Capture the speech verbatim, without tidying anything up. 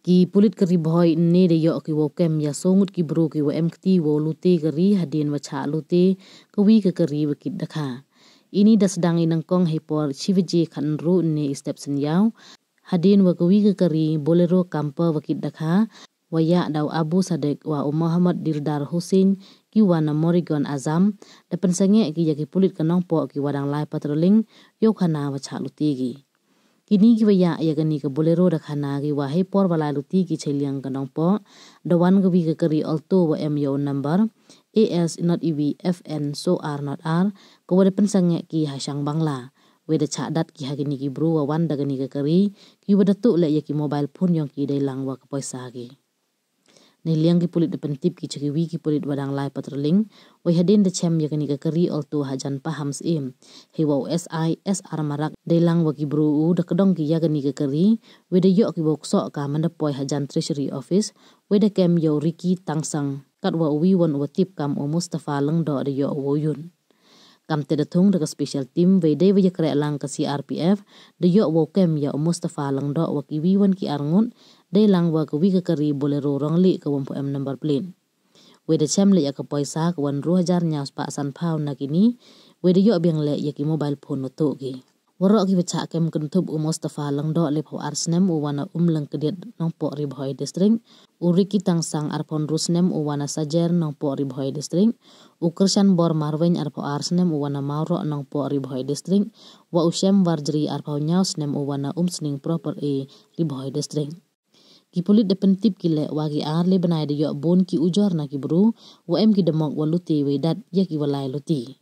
Ki pulit ka Ri Bhoi ynne da yoh ki wow kem ya soo ngut ki bru ki wa em kti wow lute kari hadien wa chah lute ka wi ka kari wa kit dakha. Ini da sdang i nyngkong heipor chi waje khatynru ynne i step syniaw, hadien wa ka wi ka kari Bolero camper wa kit dakha, wa yah da u Abu Sadek wa u Mohammad Dildar Hussain, ki wa na Morigaon, Assam, da pynsangeh ki ya ki pulit ka Nongpoh ki wa dang lai patrolling yow khana wa chah lute ki. Kini ki wa yah ya kani ka Bolero da khana ki wa heipor wa lai lute ki chiliang ka Nongpoh, da wan ka wi ka kari Alto wa em ya u number A S not E V F N so R not R, ka wa da pynsangeh ki ha shang Bangla. Wei da chah dat ki ha kini ki bru wa wan da kani ka kari, ki wa da tuh leh ya ki mobile phone yong ki dei lang wa ka poisa ki. Neiliang ki pulit da pyntip ki cha ki wi ki pulit wa dang lai patrolling, wei hadien da chem ya kani ka kari Alto hajan Paham Syiem, hei wa u S I S R Marak dei lang wa ki bru u da kdong ki ya kani ka kari, wei da yoh ki wow ksoh ka man da poi hajan Treasury Office, wei da kem ya u Ricky Tangsang, kat wa u wi wan u wa tip kam u Mustafa Lyngdoh da yoh u wow yun. Kamte da thung da ka special team, wei dei wa ya kreh lang ka C R P F, da yoh wow kem ya u Mustafa Lyngdoh wa ki wi wan ki ar ngut, dei lang wa ka wi ka kari Bolero rong lih ka wam pho em number plate. Wei da chem leh ya ka poisa ka wan ru hajar nyaw spah san phaw na kini, wei da yoh biang leh ya ki mobile phone wa tuh ki. Waroh ki wa chah kem kynthup u Mustafa Lyngdoh le phaw ar snem u wan na Umleng Kdiat Nongpoh Ri Bhoi District, u Ricky Tangsang ar phaw ynru snem u wan na Sajer Nongpoh Ri Bhoi District, u Krishan Bor Marweng ar phaw ar snem u wan na Mawroh Nongpoh Ri Bhoi District, wa u Shem Warjri ar phaw nyaw snem u wan na Umsning Proper A Ri Bhoi District. Ki pulit da pyntip ki leh wa ki ar le bnai da yoh bun ki ujor na ki bru, wa em ki da mok wa lute wei dat ya ki wa lai lute.